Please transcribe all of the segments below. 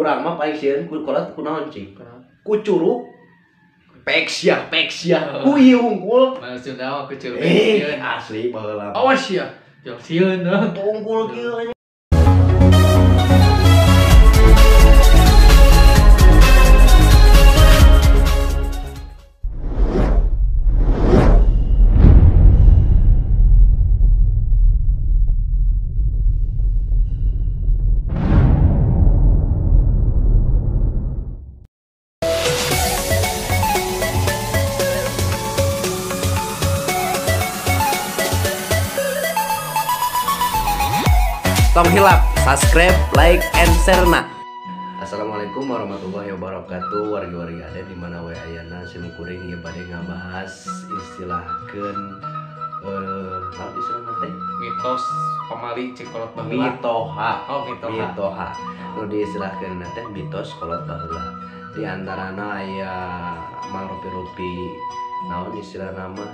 Urang mah paling sieun ku kolot kunaon cing? Ku curug pek sia. Ku ieu hungkul. Mana Sunda mah ku curug. Asli baheula. Awas sia. Jauh sieun deh. Hungkul kieu anjing. Tong hilap, subscribe, like, and share na. Assalamualaikum warahmatullahi wabarakatuh. Wargi-wargi ada di mana we ayana sim kuring ieu bade ngabahas istilahkeun naon istilahna teh? Mitos pamali cek kolot baheula. Mitoha. Oh, mitoha. Mitoha. Nu diistilahkeun teh mitos kolot baheula. Di antarana aya mangrupi-rupi naon istilahna mah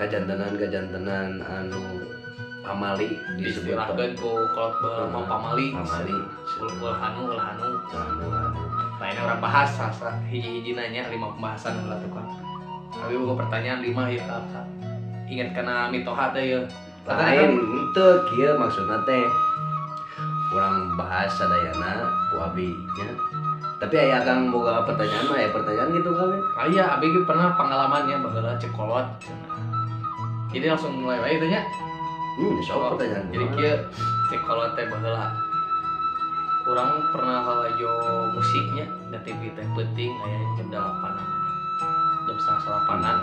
kajantenan-kajantenan anu pamali disebutkan ku kolot baheula pamali. Pamali. Ulah anu. Nah, ini orang bahas sasa hiji-hiji nanya 5 pembahasan heula tuh kan. Abi boga pertanyaan 5 ieu ka. Ingat kana mitoha teh ieu. Lain henteu kieu maksudna teh. Urang bahas sadayana ku abi nya. Tapi aya Kang boga pertanyaan mah aya pertanyaan gitu kabeh. Aya, abi ge pernah pengalamannya baheula cek kolot. Jadi langsung mulai wae teh nya. Sok pertanyaan. Jadi kieu cek kolot teh baheula. Urang pernah lalajo musiknya da TV teh peuting aya jam 8-an. Jam 7:30-an.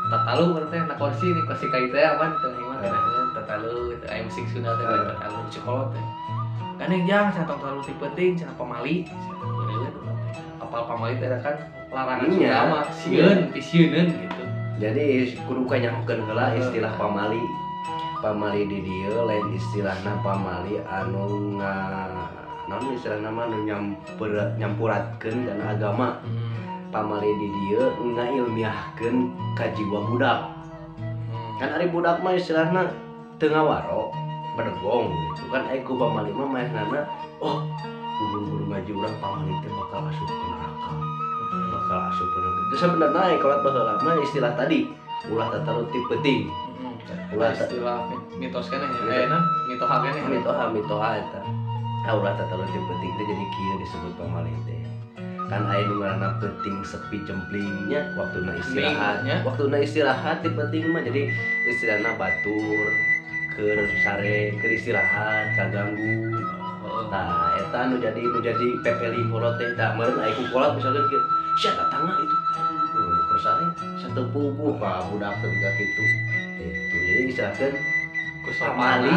Tatalu urang teh na kursi nih kursi kai teh aman teh imah teh tatalu gitu aya musik Sunda teh tatalu cek kolot teh. Gandeng jang cenah tong terlalu ti peuting cenah pamali. Beureut urang teh. Apal pamali teh kan larangan Sunda mah sieun pisieuneun gitu. Jadi kudu kanyahokeun heula istilah pamali. Pamali di dieu lain istilahna pamali anu naon istilahna mah anu nyampuratkeun kana agama. Pamali di dieu ngailmiahkeun ka jiwa budak. Kan ari budak mah istilahna teu ngawaro, bedegong gitu kan. Ai ku pamali mah manehnana oh guru-guru ngaji urang pamali teh bakal asup ke neraka. Bakal asup ke neraka. Itu sebenarnya ai kolot baheula mah istilah tadi ulah tatalu ti peuting. Ulah istilah mitos keneh ya, mitoha keneh. Mitoha eta. Ulah tatalu ti peuting teh jadi kieu disebut pamali teh. Kan aya nu ngaranna peuting sepi jemplingnya waktuna istirahat. Waktuna istirahat ti peuting mah jadi istilahna batur keur sare keur istirahat kaganggu. Tah eta nu jadi pepeling kolot teh da meureun aya ku kolot misalkan kieu. Sia tatangga itu keur sare satu puguh ka budak teh ka kitu. Itu jadi istilahkan pamali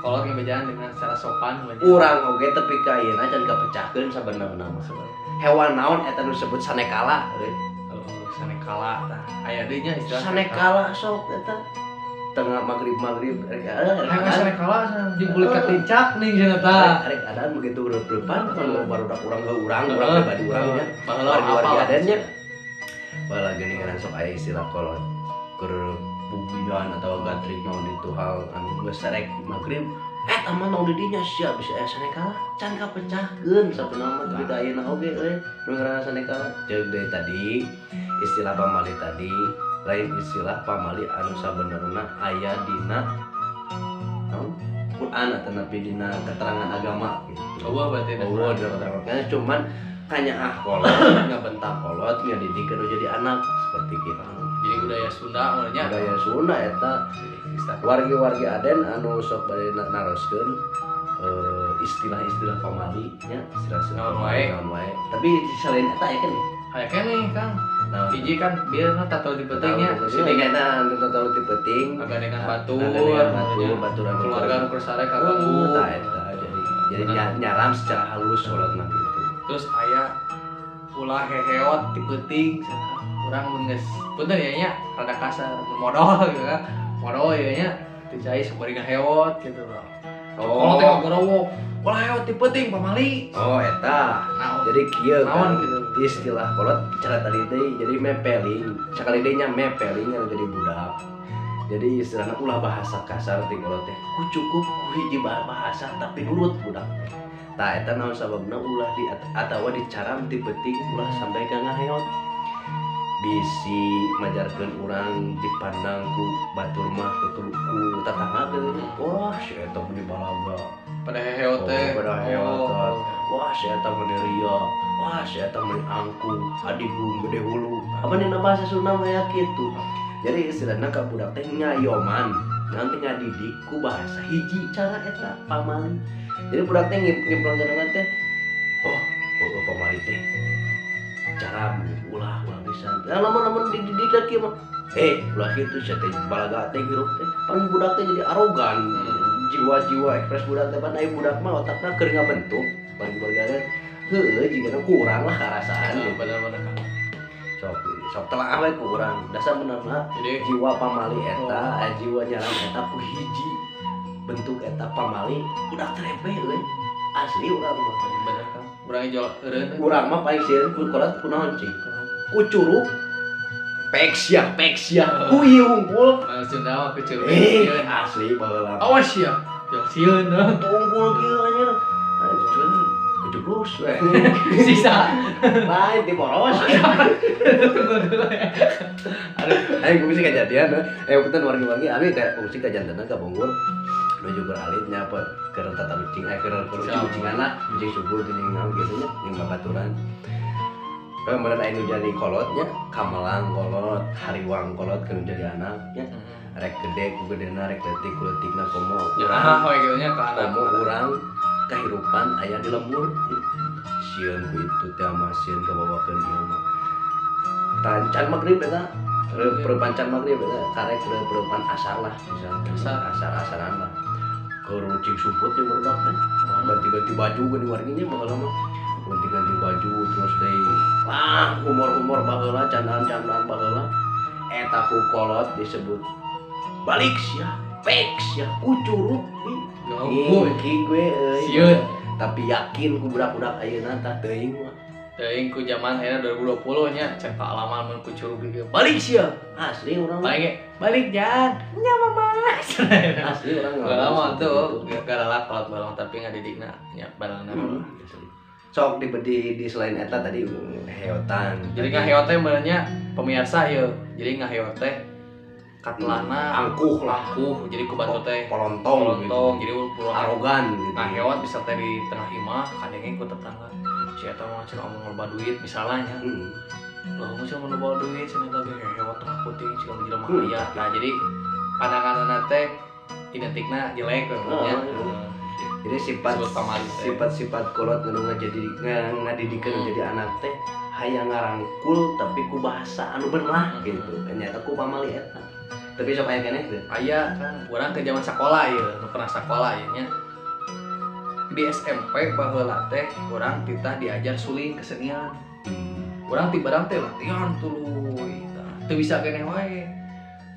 kolot ngebejaan dengan secara sopan urang oge tepi ka ayeuna can kapecahkeun sabenerna mah. Hewan naon eta nu disebut sanekala euy. Sanekala tah aya deui nya istilah sanekala sok eta tengah magrib-magrib rek sanekala jeung kulit katincak nih cenah tah. Rek adaan begitu reup-reupan kalau barudak urang ge urang pribadi urang nya wargi-wargi aden nya. Baheula geuningan sok aya istilah kolot keur bubuyan atau gatrik naon itu hal anu geus sarek magrib eta mah naon di dinya sia bisa aya sanekala can kapecahkeun sabenerna mah tapi da ayeuna oge euy nu ngaranna sanekala. Ceuk deui tadi istilah pamali tadi lain istilah pamali anu sabenerna aya dina naon Quran atau dina keterangan agama gitu. Eueuh berarti eueuh dina keterangan cuman kanyaah kolot ngabentak kolot ngadidik nu jadi anak seperti kita. Jadi budaya Sunda mulanya. Budaya Sunda eta wargi-wargi aden anu sok bade naroskeun istilah-istilah pamali nya istilah-istilah naon wae. Tapi selain eta aya keneh. Aya keneh Kang. Hiji kan bieu tatalu ti peuting nya. Sini eta tatalu ti peuting. Ngagandengan batur, baturan keluarga nu keur sare kaganggu. Tah eta jadi nyaram secara halus kolot mah gitu. Terus aya ulah heheot ti peuting urang mun geus punten ya nya rada kasar modal gitu kan. Modal ya nya teu cai sabari ngaheot gitu loh. Oh, teh ngagorowok. Ulah heot ti peuting pamali. Oh eta. Jadi kieu kan gitu. Istilah kolot cara tadi teh jadi mepeling. Sakali deui nya mepeling anu jadi budak. Jadi istilahna ulah bahasa kasar ti kolot teh. Ku cukup ku hiji bahasa tapi nurut budak. Tah eta naon sababna ulah di atawa dicaram ti peuting ulah sampai ka ngaheot. Bisi majarkeun urang dipandang ku batur mah ku tatangga gitu. Wah, si eta meni balaga. Pada heheot teh. Pada heheot. Wah, si eta meni ria. Wah, si eta meni angkuh, adigung gede hulu. Apa dina bahasa Sunda mah aya kitu. Jadi istilahna ka budak teh ngayoman, nanti ngadidik ku bahasa hiji cara eta pamali. Jadi budak teh ngimplangkeun teh, oh, pamali teh cara ulah pisan. Nah, lamun dididik lagi mah, ulah kitu sia teh balaga teh hirup teh. Pan budak teh jadi arogan. Jiwa-jiwa ekspres budak teh pan aya budak mah otakna keur ngabentuk. Bagi-bagian heueuh jigana kurang lah karasaan. Bener-bener kan. Sok telaah we ku urang. Dasar benerna jadi jiwa pamali eta, jiwa nyaran eta ku hiji bentuk eta pamali udah trepe euy. Asli urang mah. Bener kan. Urang jol eureun. Urang mah paling sieun ku kolot kunaon cing. Ku curug pek sia. Ku ieu hungkul. Sunda mah ku curug. Asli baheula. Awas sia. Jol sieun tungkul kieu anjir. Kejeblus we. Sisa. Lain di poros. Tunggu dulu ya. Aduh, aing fungsi kejadian. Punten wargi-wargi abi teh fungsi kajantenan ka Bogor. Nuju keur alitnya apa keur tata lucing keur ucing-ucingan lah, ucing subuh teh jeung naon kitu nya jeung babaturan. Kemudian aing nu jadi kolotnya, kamelang kolot, hariwang kolot keur jadi anak nya. Rek gede ku gedena, rek leutik ku leutikna komo urang. We kitu nya ka anak. Komo urang kehidupan aya di lembur. Sieun ku itu teh mah sieun kabawakeun ieu mah. Tancan magrib eta, perpancan magrib eta karek perpan asar lah misalnya. Asar-asaran lah. Keur ucing sumput jeung barudak teh. Ganti-ganti baju geuning warginya baheula mah. Ganti-ganti baju terus deui. Wah, humor-humor baheula, candaan-candaan baheula. Eta ku kolot disebut balik sia, pek sia, ku curug bi. Ngki gue euy. Sieun. Tapi yakin ku budak-budak ayeuna tah teuing mah. Teuing ku zaman ayeuna 2020 nya cek kaalaman mun ku curug ge. Balik sia. Asli urang. Balik balik jan. Nya mama. Asli urang lama tuh gara kolot balong tapi ngadidikna nya balongna. Sok di selain eta tadi heotan. Jadi ngaheot teh benernya pemirsa ieu. Jadi ngaheot teh katelana angkuh lah, angkuh. Jadi ku batu teh polontong gitu. Jadi pulang arogan gitu. Ngaheot bisa teh di tengah imah kadenge ku tetangga. Si eta mah cenah omong loba duit misalnya. Loh, mun cenah loba duit cenah teh heot tengah peuting cenah jelema aya. Nah, jadi pandanganna teh identikna jelek nya. Jadi sifat-sifat kolot nu ngajadi ngadidikeun jadi anak teh hayang ngarangkul tapi ku bahasa anu bener gitu. Nyata ku pamali eta. Tapi sok aya keneh teh. Aya kan urang ke zaman sekolah ieu, nu pernah sekolah ieu nya. Di SMP baheula teh urang titah diajar suling kesenian. Urang ti barang teh latihan tuluy. Teu bisa keneh wae.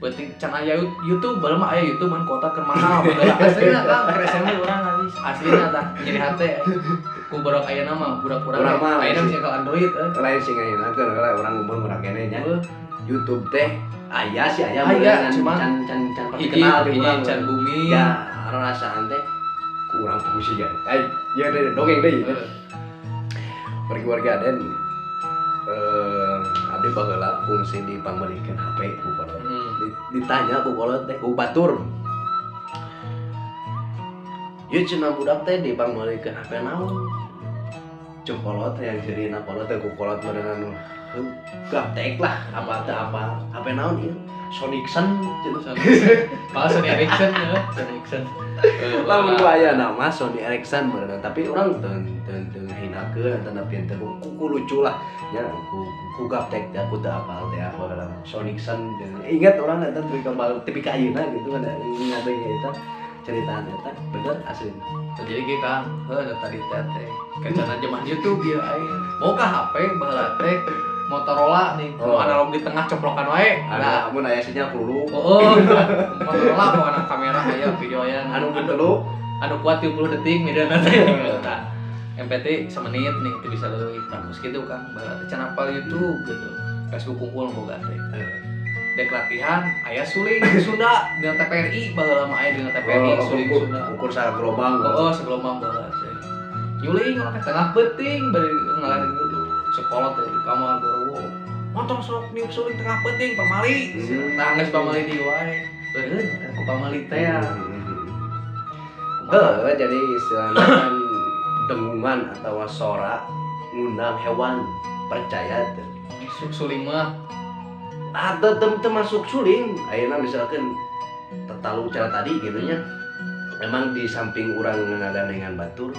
Berarti can aya YouTube, baheula mah aya YouTube man kuota keur mahal baheula. Aslina Kang, keur SMP urang habis. Aslina tah nyeri hate. Ku borok ayeuna mah budak urang ayeuna bisa ke Android euy. Lain sing ayeuna keur urang umur murah keneh nya. YouTube teh aya sih aya cuman can terkenal di urang can bumi. Ya rasaan teh ku urang fungsi ya. Ya dongeng deui. Wargi-wargi aden abdi baheula fungsi dipangmeulikeun HP ku kolot. Ditanya ku kolot teh ku batur. Ieu cenah budak teh dipangmeulikeun HP naon? Cuk kolot yang ceurina kolot teh ku kolot meureunna gaptek lah apa teh apa HP naon ieu? Sony Ericsson cenah. Malah Sony Ericsson ya, Sony Ericsson. Lamun ku aya nama Sony Ericsson meureunna tapi urang teu teu ngahinakeun ataupun teu ku lucu lah nya ku gaptek teh aku teu apal teh apa Sony Ericsson. Ingat urang eta tepi ka ayeuna gitu kan ingat eta ceritaan eta bener asli. Jadi ge Kang, heuh tadi teh kacana zaman YouTube ieu aya. Boga HP baheula teh Motorola nih, analog di tengah coplokan wae. Nah, mun aya sinyal peluru. Oh, Motorola pokona kamera aya video aya anu telu, anu kuat 30 detik midana teh. Tah, MPT semenit nih teu bisa leuwih. Tah, geus kitu Kang, baheula teh can apal YouTube gitu. Facebook kumpul boga teh. Dek latihan aya suling Sunda dina TPRI baheula mah aya dina TPRI suling Sunda. Ukur sagelombang. Heeh, sagelombang baheula teh. Nyuling urang teh tengah peuting bari ngalarin dulu. Sekolah teh di kamar gorowo. Montong sok niup suling tengah peuting pamali. Tah geus pamali di wae. Eureun ku pamali teh ya. Heuh, jadi istilahnya kan dengungan atau sora ngundang hewan percaya teh. Masuk suling mah. Atau termasuk suling. Ayeuna misalkan tetalu cara tadi gitu nya. Emang di samping urang ngagandengan batur,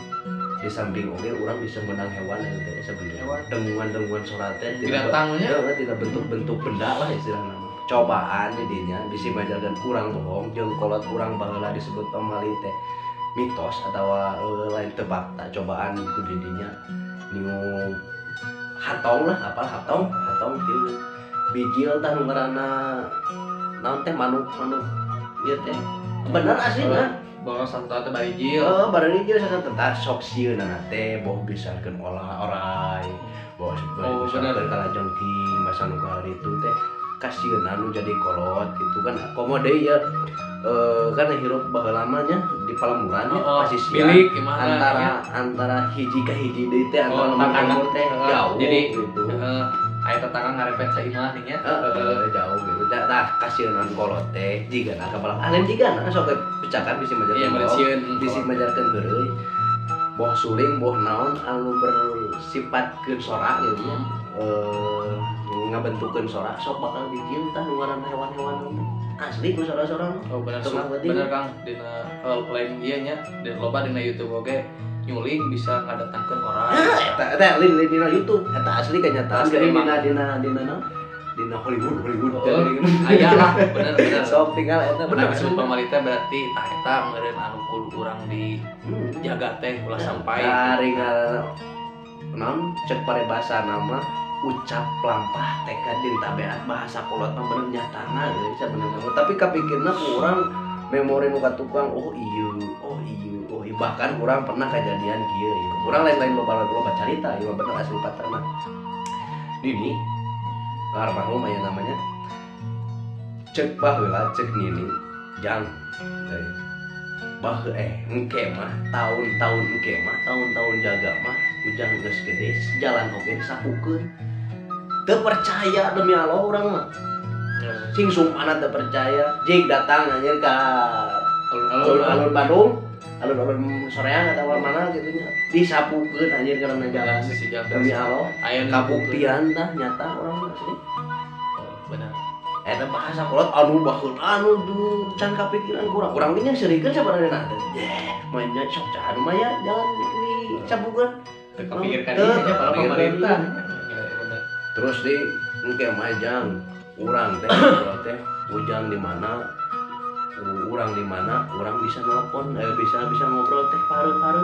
di samping oge urang bisa menang hewan eta teh sebenarnya. Dengungan-dengungan sora teh binatangnya tidak bentuk-bentuk benda lah istilahna. Cobaan didinya bisi majalkeun urang bohong jeung kolot urang baheula disebut pamali teh mitos atawa lain teu fakta cobaan ku didinya niup hatong lah apal hatong hatong kieu bijil tah nu ngaranna naon teh manuk manuk ieu teh bener aslina boros santai teh barijil heeh barijil sasanten tah sok sieunana teh boh bisakeun olah orai boh bisakeun kalajengking masa nu itu teh kasieun anu jadi kolot gitu kan komo deui ya kan hirup baheula mah nya di palemuran nya pasisian antara ya? Antara hiji ka hiji deui teh antara lembur teh jauh jadi gitu aya tetangga ngarepet saimah nih nya jauh gitu tah kasieun kolot teh jigana ka balap lain jigana sok pecakan bisi majarkeun bisi majarkeun heureuy boh suling boh naon anu bersifatkeun sora gitu nya ngabentukeun sora sok bakal bijil tah nu ngaranna hewan-hewan asli ku sora-sora. Oh bener, bener Kang, dina lain ieu nya di loba dina YouTube oge nyuling bisa ngadatangkeun orang. Eta eta lain lain dina YouTube, eta asli kenyataan jadi dina dina dina naon? Dina Hollywood Hollywood. Aya lah, bener bener. Sok tinggal eta bener disebut pamali teh berarti tah eta meureun anu kudu urang dijaga teh ulah sampai. Ari ngaranna naon cek paribasa nama ucap lampah tekad jeung tabeat bahasa kolot mah bener nyatana euy sabenerna tapi kapikirna ku urang memori nu katukang oh iya oh iya oh iya bahkan urang pernah kejadian kieu ieu urang lain-lain loba-loba carita ieu mah bener asli paterna Nini almarhum aya namanya cek baheula cek Nini jang bah engke mah tahun-tahun engke mah tahun-tahun jaga mah ujang geus gede jalan oge disapukeun teu percaya demi Allah urang mah sing sumpahna teu percaya jig datang anjir ka alun-alun Bandung alun-alun Soreang atau mana gitu nya disapukeun anjir karena jalan demi Allah kabuktian tah nyata urang mah asli bener eta bahasa kolot anu baheula anu can kapikiran kurang urang nya seurikeun sabarana teh mainnya sok can mah ya jalan disapukeun teu kapikirkan ieu nya padahal pemerintah. Terus di engke majang urang teh teh ujang di mana urang di mana urang bisa nelpon bisa bisa ngobrol teh pareu-pareu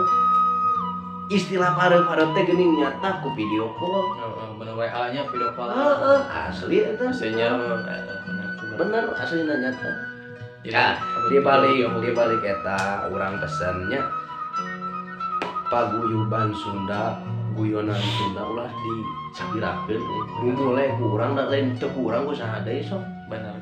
istilah pareu-pareu teh geuning nyata ku video call bener WA nya video call heeh asli eta aslinya bener aslina nyata ya di balik eta urang pesannya paguyuban Sunda guyonan Sunda ulah disapirakeun mulai ku urang da lain teu ku urang ku saha deui sok bener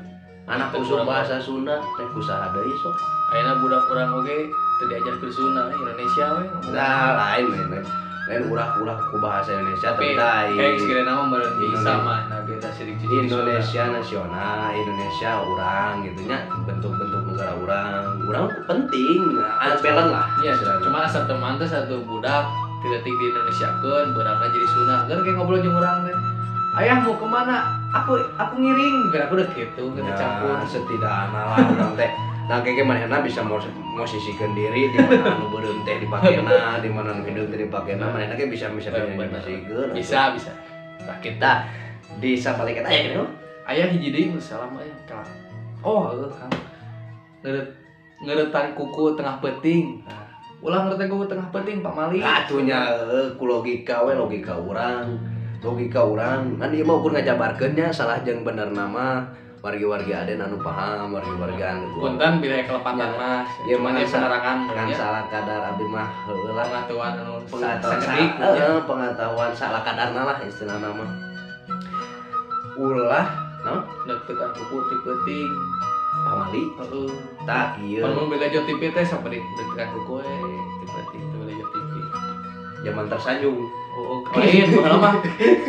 anak usul bahasa Sunda teh ku saha deui sok ayeuna budak urang oge teu diajarkeun Sunda Indonesia we nah lain lain lain ulah-ulah ku bahasa Indonesia tapi kayak sekiranya mah meureun bisa mah nah kita sirik Indonesia nasional Indonesia urang gitu nya bentuk-bentuk negara urang urang penting balance lah iya cuma asa teman teh satu budak tidak di Indonesia keun beurangna jadi Sunda keur kayak ngobrol jeung urang teh ayah mau kemana aku ngiring biar aku udah gitu kita campur setidakna lah urang teh nah kayak manehna bisa mosisikeun diri di mana anu beureum teh dipakena di mana anu hideung teh dipakena manehna ge bisa bisa mosisikeun bisa bisa tah kita di sabalik eta aya geuning aya hiji deui mun salam aya ka oh heuh Kang ngeuretan kuku tengah peuting ulah ngeuretan kuku tengah peuting Pak Mali atuh nya ku logika we logika urang kan ieu mah ukur ngajabarkeun nya salah jeung bener nama wargi-wargi aden anu paham wargi-wargi anu punten bila kelepatan mah ya cuman mah penerangan kan salah kadar abdi mah heueuh lah pengetahuan anu pengetahuan pengetahuan salah kadarna lah istilahna mah ulah naon neutekan kuku ti peuting pamali heeh tah ieu mun bela jo TV teh sampe ditekan kuku we ti peuting teu bela jo TV Zaman tersanjung. Oh, lain baheula mah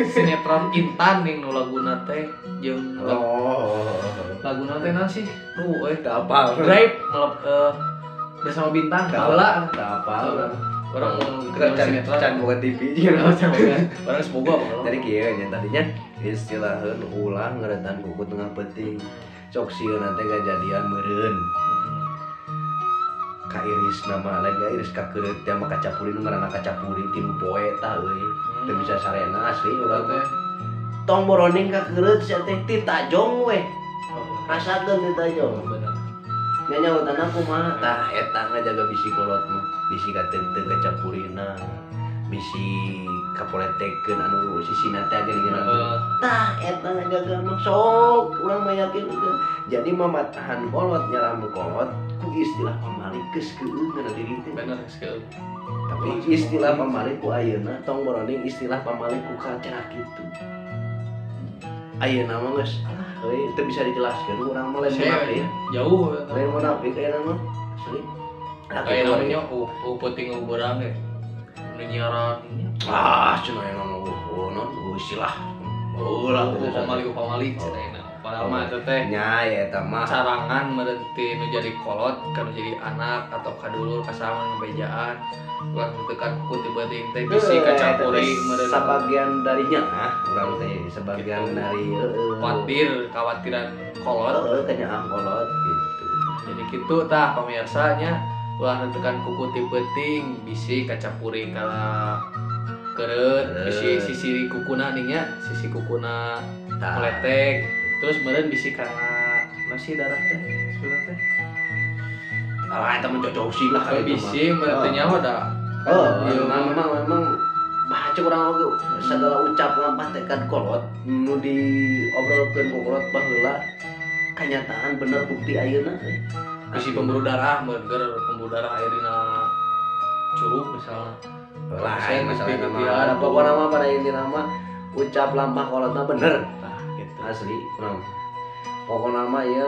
sinetron Intan ning nu laguna teh jeung laguna teh naon sih? Duh euy teu apal. Drive bersama bintang baheula. Teu apal. Orang sinetron can boga TV jeung orang semoga baheula. Jadi kieu nya tadinya istilaheun ulah ngeretan kuku tengah peuting. Sok sieun teh kajadian meureun. Kairis nama lain kairis kakeureut teh mah kacapuri nu ngaranna kacapuri 3 poe tah euy. Teu bisa sarena asli urang teh. Tong boroning kakeureut sia teh ti tajong we. Rasakeun ti tajong. Bener. Nya nyautana kumaha tah eta ngajaga bisi kolot mah. Bisi kateuteuh kacapurina. Bisi kapoletekeun anu sisina teh geuningan. Tah eta ngajaga mah sok urang mah yakin. Jadi mamatahan kolot nyaram kolot ku istilah pamali geus keueung kana diri teh. Bener geus keueung. Tapi istilah pamali ku ayeuna tong boroning istilah pamali ku kacara kitu. Ayeuna mah geus alah euy teu bisa dijelaskeun urang mah lain munafik. Jauh lain munafik ayeuna mah. Asli. Ayeuna mah nya peuting urang ge. Nu nyiaran nya. Ah cenah ayeuna mah non istilah. Ulah pamali cenah ayeuna. Padahal mah eta teh nya ya eta mah carangan meureun ti nu jadi kolot ka nu jadi anak atau ka dulur ka saha bejaan ulah tekan kuku ti beuting teh bisi kacampuri meureun sabagian darinya urang teh sebagian dari khawatir khawatiran kolot heeh kenyaah kolot gitu. Jadi kitu tah pamirsa nya ulah tekan kuku ti beuting bisi kacampuri kala keureut bisi sisi kukuna ning nya sisi kukuna meletek. Terus meureun bisi karena masih darah teh sebenarnya teh. Ah eta mah cocok sih lah kali bisi meureun teh nyaho da. Oh, memang baca urang oge segala ucap lampah teh kan kolot nu diobrolkeun ku kolot baheula kanyataan bener bukti ayeuna teh. Bisi pembuluh darah meureun keur pembuluh darah aya dina curug misalnya. Lain masalah mah. Pokona mah pada intina mah ucap lampah kolotna bener. Asli kurang pokoknya mah ya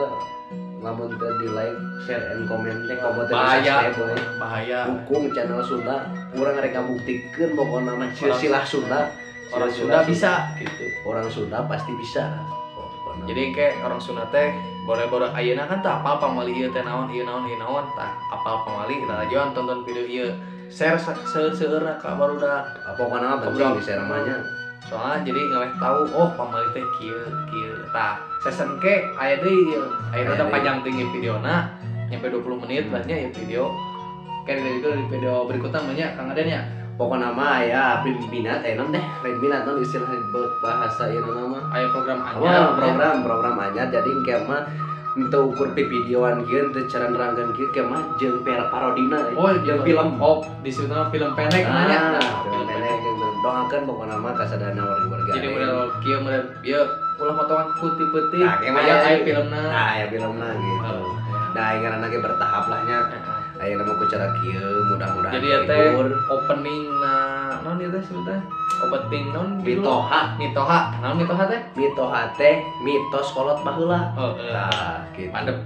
lamun teu di like, share and comment teh komo teh subscribe bahaya dukung channel Sunda urang rek ngabuktikeun pokokna mah silsilah Sunda orang Sunda bisa gitu orang Sunda pasti bisa pokokna. Jadi kayak orang Sunda teh bore-bore ayeuna kan teh apal pamali ieu teh naon ieu naon ieu naon tah apal pamali lalajoan tonton video ieu share seueur-seueurna ka barudak pokokna mah penting di share mah nya. Soalnya jadi ngeleh tahu oh pamali teh kieu kieu tah season ke aya deui ieu aya udah panjang tinggi videona nyampe 20 menit lah nya ieu video kayak juga di video berikutnya banyak Kang Aden ya pokokna mah aya pimpinan non teh lain minat non istilah bahasa ieu nama aya program anyar program anyar jadi engke mah teu ukur videoan kieu teu cara nerangkeun kieu ke mah jeung parodina oh jeung film oh disebutna film pendek nanya film pendek doakeun pokona mah kasadana warga-warga jadi model kieu model ieu ulah potongan kuku ti peuting aya aya filmna nah aya filmna gitu nah ngaranna ge bertahap lah nya ayeuna mah ku cara kieu mudah-mudahan jadi ya teh opening na naon ieu teh sebutna opening naon mitoha mitoha naon mitoha teh mitoha teh mitos kolot baheula tah gitu pandep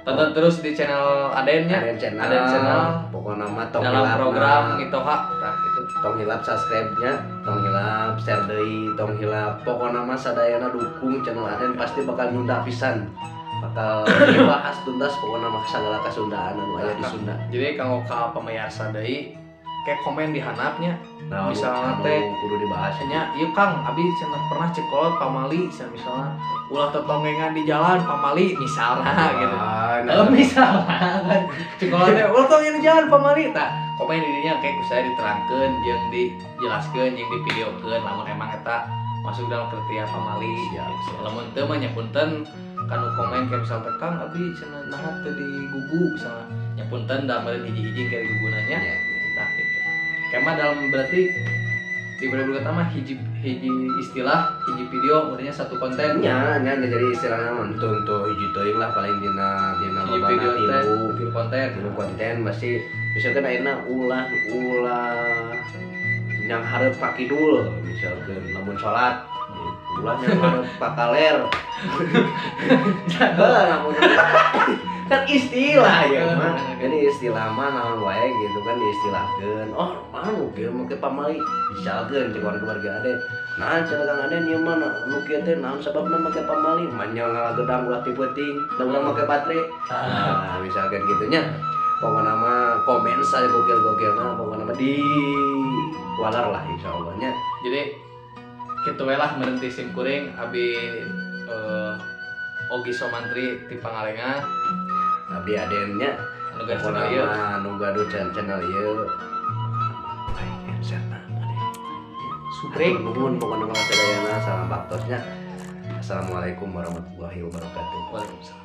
tonton terus di channel Aden nya Aden channel pokona mah tong dalam hilap program mitoha tah gitu tong hilap subscribe-nya tong hilap share deui tong hilap pokona mah sadayana dukung channel Aden pasti bakal nyunda pisan bakal dibahas tuntas pokona mah sagala kasundaan anu aya di Sunda. Jadi kanggo ka pamirsa deui kayak komen di handapnya nah, misalnya teh kudu dibahas nya ieu Kang abi cenah pernah cek kolot pamali misalnya ulah tetongengan di jalan pamali misalnya gitu. Misalnya kan cek kolot teh ulah tetongengan di jalan pamali tah komen di dinya kayak ku saya diterangkeun jeung dijelaskeun jeung divideokeun lamun emang eta masuk dalam kriteria pamali siap. Lamun teu mah nya punten kanu komen kayak misal teh Kang abi cenah naha teu digugu misalnya nya punten da meureun hiji-hiji kayak digugunanya ya. Tah gitu. Kema dalam berarti di berita mah hiji hiji istilah hiji video maksudnya satu konten nya nya jadi istilahna mah untuk hiji teuing lah paling dina dina hiji video teh tilu konten tilu konten masih misalkan ayeuna ulah ulah yang hareup ka kidul misalkan lamun salat ulah yang hareup ka kaler. Heuh lamun Kan istilah ya mah. Jadi istilah mah naon wae gitu kan diistilahkeun. Oh, mah nu kieu make pamali misalkeun cek warga-warga Aden. Nah, cenah Kang Aden ieu mah nu kieu teh naon sababna make pamali? Manya ngala gedang ulah ti peuting, da urang make baterai. Nah, misalkan gitu nya. Pokokna mah komen saya gokil-gokilna, pokokna mah di walar lah insyaallah nya. Jadi kitu we lah meureun ti sim kuring abi Ogi Somantri ti Pangalengan. Abdi Aden nya. Anu gaduh pokokna channel ieu. Mah nu gaduh channel ieu, like and share na Aden. Subrek. Hatur nuhun pokokna mah sadayana, salam baktosnya. Assalamualaikum warahmatullahi wabarakatuh. Waalaikumsalam.